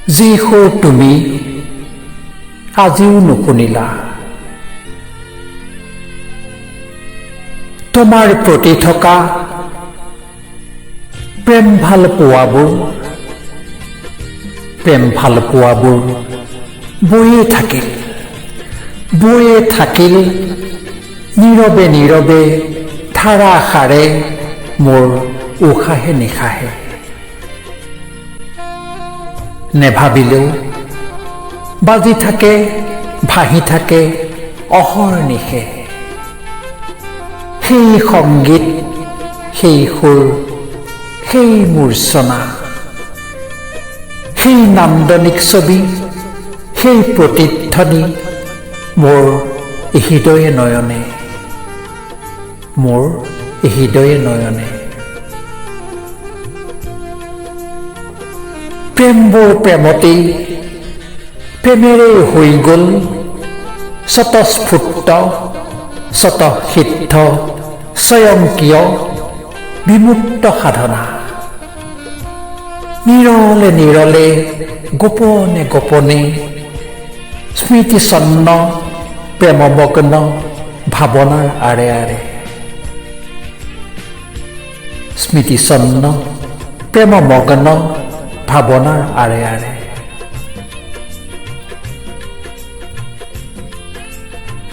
যি সুৰ তুমি আজিও নুশুনিলা, তোমাৰ প্ৰতি থকা প্ৰেম ভাল পোৱাবোৰ, প্ৰেম ভাল পোৱাবোৰ বৈয়ে থাকিল, বৈয়ে থাকিল নীৰৱে নীৰৱে ধাৰাসাৰে মোৰ উশাহে নিশাহে। নেভাবিলেও বাজি থাকে, ভাহি থাকে অহৰ্নিশে সেই সংগীত, সেই সুৰ, সেই মূৰ্ছনা, সেই নান্দনিক ছবি, সেই প্ৰতিধ্বনি মোৰ হৃদয়ে নয়নে, মোৰ হৃদয়ে নয়নে। প্ৰেমবোৰ প্ৰেমতেই প্ৰেমেৰেই হৈ গ'ল স্বতঃস্ফূৰ্ত, স্বতঃসিদ্ধ, স্বয়ংক্ৰিয় বিমূৰ্ত সাধনা। নিৰলে নিৰলে, গোপনে গোপনে স্মৃতিচন্ন প্ৰেমমগ্ন ভাৱনাৰ আঁৰে আঁৰে, স্মৃতিচন্ন প্ৰেমমগ্ন ভাৱনাৰ আঁৰে আঁৰে।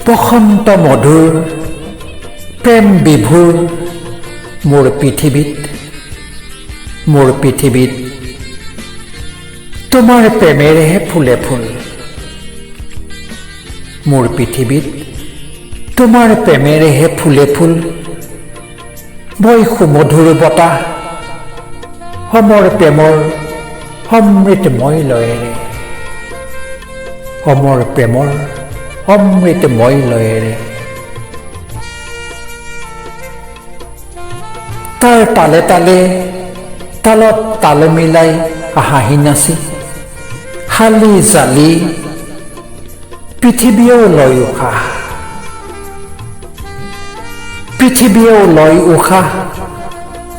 বসন্ত মধুৰ প্ৰেম বিভোৰ মোৰ পৃথিৱীত, মোৰ পৃথিৱীত তোমাৰ প্ৰেমেৰেহে ফুলে ফুল, মোৰ পৃথিৱীত তোমাৰ প্ৰেমেৰেহে ফুলে ফুল। বৈ সুমধুৰ বতাহ সমৰ প্ৰেমৰ অমৃতময় লয়েৰে, অমৰ প্ৰেমৰ অমৃতময় লয়েৰে। তাৰ তালে তালে তালত তাল মিলাই হাঁহি নাচি হালি জালি পৃথিৱীয়েও লয় উশাহ, পৃথিৱীয়েও লয় উশাহ।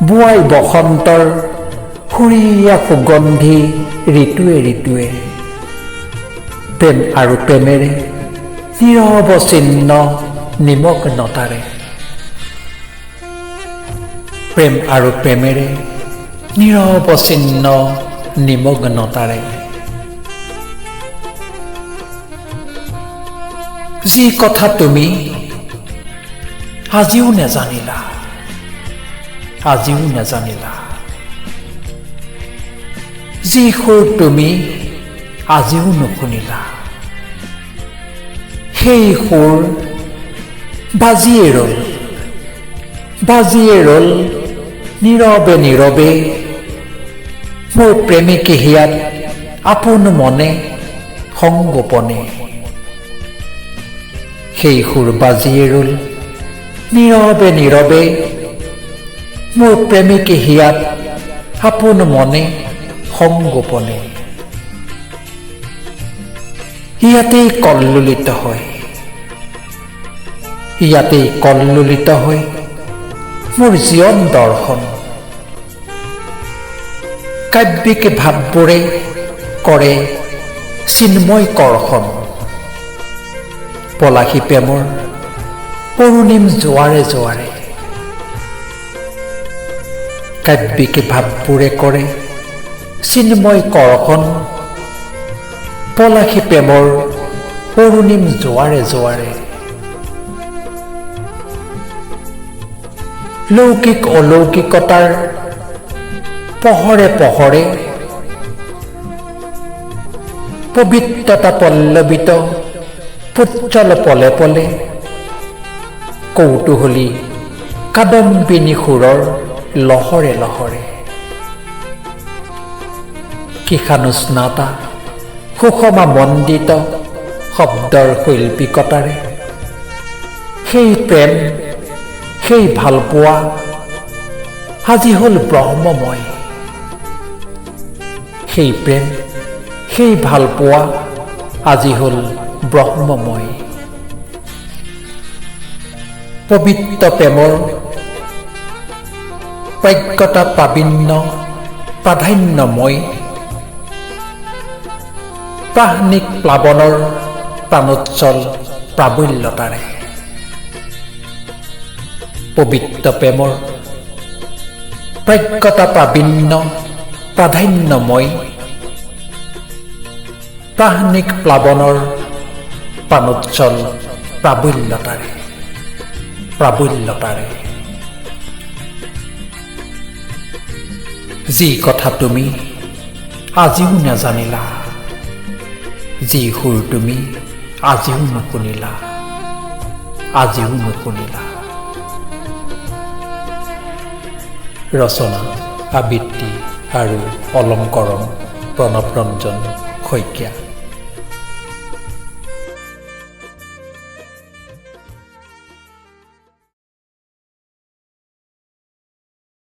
বোৱাই বসন্তৰ সুৰীয়া সুগন্ধি ঋতুৱে ঋতুৱে, প্ৰেম আৰু প্ৰেমেৰে নিৰৱচ্ছিন্ন নিমগ্নতাৰে, প্ৰেম আৰু প্ৰেমেৰে নিৰৱচ্ছিন্ন নিমগ্নতাৰে। যি কথা তুমি আজিও নেজানিলা, আজিও নেজানিলা, যি সুৰ তুমি আজিও নুশুনিলা, সেই সুৰ বাজিয়ে ৰ'ল, বাজিয়ে ৰ'ল নীৰৱে নীৰৱে মোৰ প্ৰেমিকী হিয়াত আপোন মনে সংগোপনে। সেই সুৰ বাজিয়ে ৰ'ল নীৰৱে নীৰৱে মোৰ প্ৰেমিকী হিয়াত আপোন মনে সংগোপনে। ইয়াতেই কল্লোলিত হয়, ইয়াতেই কল্লোলিত হয় মোৰ জীৱন দৰ্শন। কাব্যিক ভাৱবোৰে কৰে চিন্ময় কৰ্ষণ, পলাশী প্ৰেমৰ অৰুণিম জোৱাৰে জোৱাৰে। কাব্যিক ভাৱবোৰে কৰে চিন্ময় কৰ্ষণ, পলাশী প্ৰেমৰ অৰুণিম জোৱাৰে জোৱাৰে। লৌকিক অলৌকিকতাৰ পহৰে পহৰে পবিত্ৰতা পল্লৱিত পুজ্জ্বল পলে পলে কৌতূহলী কাদম্বিনী সুৰৰ লহৰে লহৰে। কিষাণুস্নাতা সুষমা মণ্ডিত শব্দৰ শৈল্পিকতাৰে সেই প্ৰেম, সেই ভালপোৱা আজি হ'ল ব্ৰহ্মময়। সেই প্ৰেম, সেই ভালপোৱা আজি হ'ল ব্ৰহ্মময়। পবিত্ৰ প্ৰেমৰ প্ৰাজ্ঞতা প্ৰাবীণ্য প্ৰাধান্যময়। প্ৰাহ্নিক প্লাৱনৰ প্ৰাণোচ্ছল প্ৰাবল্যতাৰে, পবিত্ৰ প্ৰেমৰ প্ৰাজ্ঞতা প্ৰাবীণ্য প্ৰাধান্যময় প্ৰাহ্নিক প্লাৱনৰ প্ৰাণোচ্ছল প্ৰাবল্যতাৰে, প্ৰাবল্যতাৰে। যি কথা তুমি আজিও নাজানিলা, যি সুৰ তুমি আজিও নুশুনিলা, আজিও নুশুনিলা। ৰচনা, আবৃত্তি আৰু অলংকৰণ প্ৰণৱ ৰঞ্জন শইকীয়া।